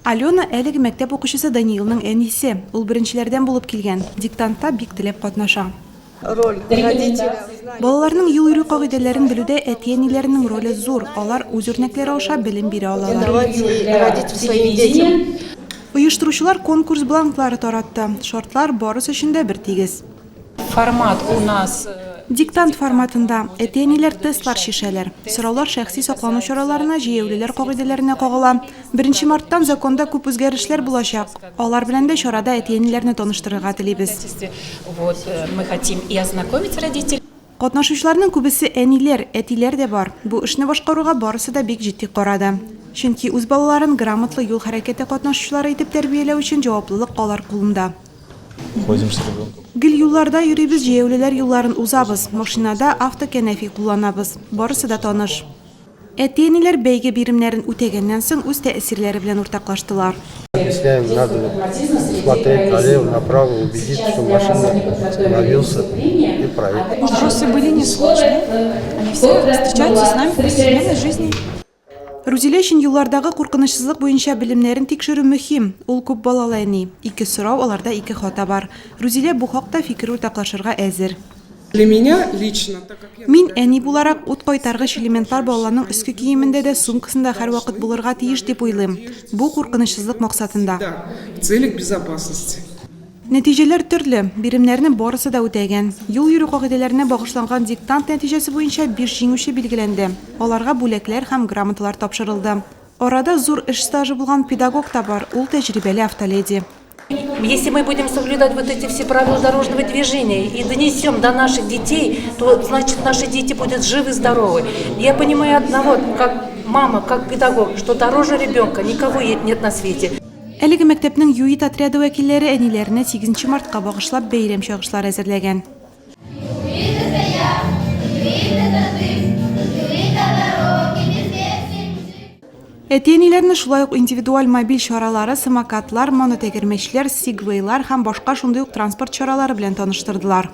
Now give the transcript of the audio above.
Алена, әлеге мәктәп укучысы Даниилның әнисе. Ул беренчеләрдән булып килгән. Диктантта бик теләп катнаша. Роль родителя. Балаларның юл йөрү кагыйдәләрен белүдә әти-әниләренең роле зур, алар үз үрнәкләре аша белем бирә алалар. Оештыручылар конкурс бланклары таратты. Шартлар барысы өчен дә бертигез. Формат у нас. Диктант форматында. Әти-әниләр тестлар чишәләр. Сораулар шәхси саклану чараларына, җәяүлеләр кагыйдәләренә кагыла. Беренче марттан законда күп үзгәрешләр булачак. Алар белән дә чарада әти-әниләрне таныштырырга телибез. Катнашучыларның күбесе әниләр, әтиләр дә бар. Бу эшне башкаруга барысы да бик җитди карады. Чөнки үз балаларын грамотлы юл хәрәкәте катнашучылары итеп тәрбияләү өчен җаваплылык алар кулында. Гел юлларда йөрибез, җәяүлеләр юлларын узабыз, машинада автокәнәфи кулланабыз. Барысы да таныш. Әти-әниләр бәйге биремнәрен үтәгәннән соң үз тәэсирләре белән уртаклаштылар. Объясняем, надо смотреть налево, направо, убедиться, что машина остановился и проехать. Вопросы были несложные, они все встречаются с нами в повседневной жизни. Рузилә өчен юллардагы куркынычсызлык буенча белемнәрен тикшерү мөһим. Ул күп балалы әни. Ике сорау, аларда ике хата бар. Рузилә бу хакта фикер уртаклашырга әзер. Для меня лично, так как я. Мин, әни буларак, ут кайтаргыч элементлар балаларның өске киемендә дә, сумкасында һәрвакыт булырга тиеш дип уйлыйм. Бу, куркынычсызлык максатында. В целях безопасности. Нәтиҗәләр төрле, биремнәрне барысы да үтәгән. Юл йөрү кагыйдәләренә багышланган диктант нәтиҗәсе буенча биш җиңүче билгеләнде. Аларга бүләкләр һәм грамоталар тапшырылды. Арада зур эш стажы булган педагог та бар, ул тәҗрибәле автоледи. Если мы будем соблюдать вот эти все правила дорожного движения и донесем до наших детей, то значит наши дети будут живы, здоровы. Я понимаю одного, как мама, как педагог, что дороже ребенка никого нет на свете. Әлеге мәктәпнең ЮИД отряды вәкилләре әниләренә сигезенче мартка багышлап бәйрәм чыгышлары әзерләгән. Әти-әниләрне шулай ук индивидуаль мобиль чаралары, самокатлар, монотәгәрмәчләр, сигвейлар һәм башка шундый ук транспорт чаралары белән таныштырдылар.